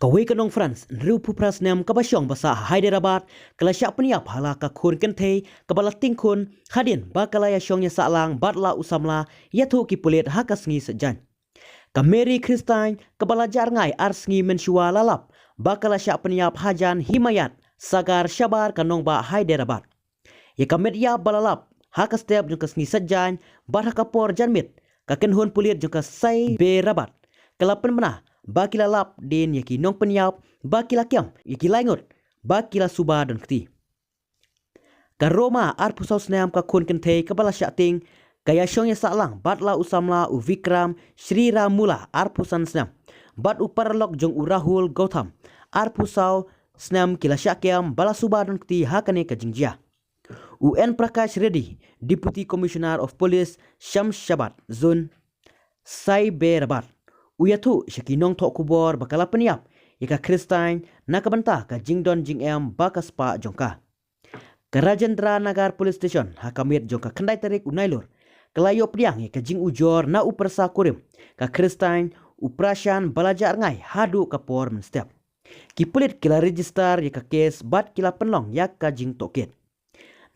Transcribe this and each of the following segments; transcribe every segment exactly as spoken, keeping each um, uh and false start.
Kawei ka nong France hynriewphew phra snem kaba shong ba sah ha Hyderabad ka la shah pynïap ha la ka khun kynthei kaba la tieng khun hadien ba ka la ïa shong ïa sahlang bad la u samla ïathuh ki pulit ha ka sngi Saitjaiñ. Ka Mary Christine kaba la jah rngai ar sngi mynshuwa la lap ba ka la shah pynïap hajan Himayat Sagar shabar ka nongbah Hyderabad. Ïa ka met ïap ba la lap ha ka step jong ka sngi Saitjaiñ bad ha ka por janmiet ka kynhun pulit jong ka Saiberabat ka la pynbna ba ki la lap dien ïa ki nongpynïap ba ki la kem ïa ki lai ngut ba ki la suba don kti. Ka Roma arphew saw snem ka khun kynthei kaba la shah tieng ka ïa shong ïa sahlang bad la u samla u Vikram Sriramula arphew san snem bad u paralok jong u Rahul Gautam arphew saw snem ki la shah kem ba la suba don kti ha kane ka jingjia. U N Prakash Reddy, Deputy Commissioner of Police, Shamshabad Zone, Saiberabat, u ïathuh sha ki nongthoh khubor ba ka la pynïap ïa ka Christine na ka bynta ka jingdon jingem ba ka spah jong ka. Ka Rajendra Nagar Police Station ha ka miet jong ka khyndai tarik u Nailur ka la ïoh pdiang ïa ka jingujor na u pyrsa kurim ka Christine, u Prashant, ba la jah rngai haduh ka por mynstep. Ki pulit ki la register ïa ka kes bad ki la pynlong ïa ka jingtohkit.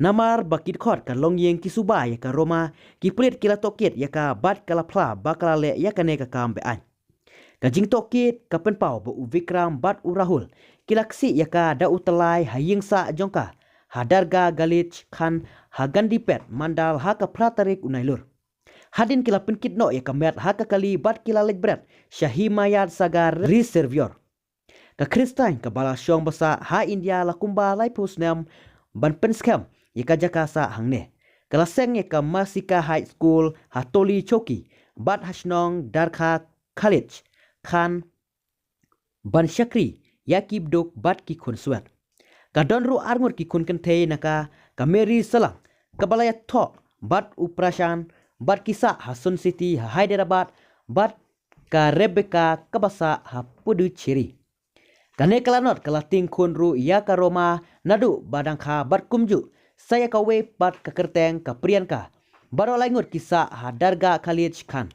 Namar ba ki dkhot ka longïing ki suba ïa ka Roma, ki pulit ki la tohkit ïa ka bad ka la phla ba ka la leh ïa kane ka kam be-aiñ. Ka jingtohkit ka pynpaw ba u Vikram bad u Rahul ki la ksih ïa ka da u tyllai ha ïing sah jong ka ha Dargah Gully Khan ha Gandipet Mandal ha ka phra tarik u Nailur. Hadien ki la pynkit noh ïa ka met ha ka kali bad ki la leit bret sha Himayat Sagar Reservoir. Ka Christine kaba la shong ba sah ha India la kumba laiphew snem ban pynskhem ïa ka jaka sah hangne. Ka la seng ïa ka Masika High School ha Toli Chowki bad ha shnong Dargah Gully Khan ban shakri ïa ki bduk bad ki khun swet. Ka don ruh ar ngut ki khun kynthei na ka, ka Mary Salang kaba la ïathoh bad u Prashant bad ki sah ha Sun City ha Hyderabad bad ka Rebecca kaba sah ha Puducherry. Kane ka lanot ka la tieng khun ruh ïa ka Roma naduh ba dang kha bad kumjuh sa ïa kawei pat ka kyrteng ka Priyanka. Baroh lai ngut ki sah ha Dargah Gully Khan.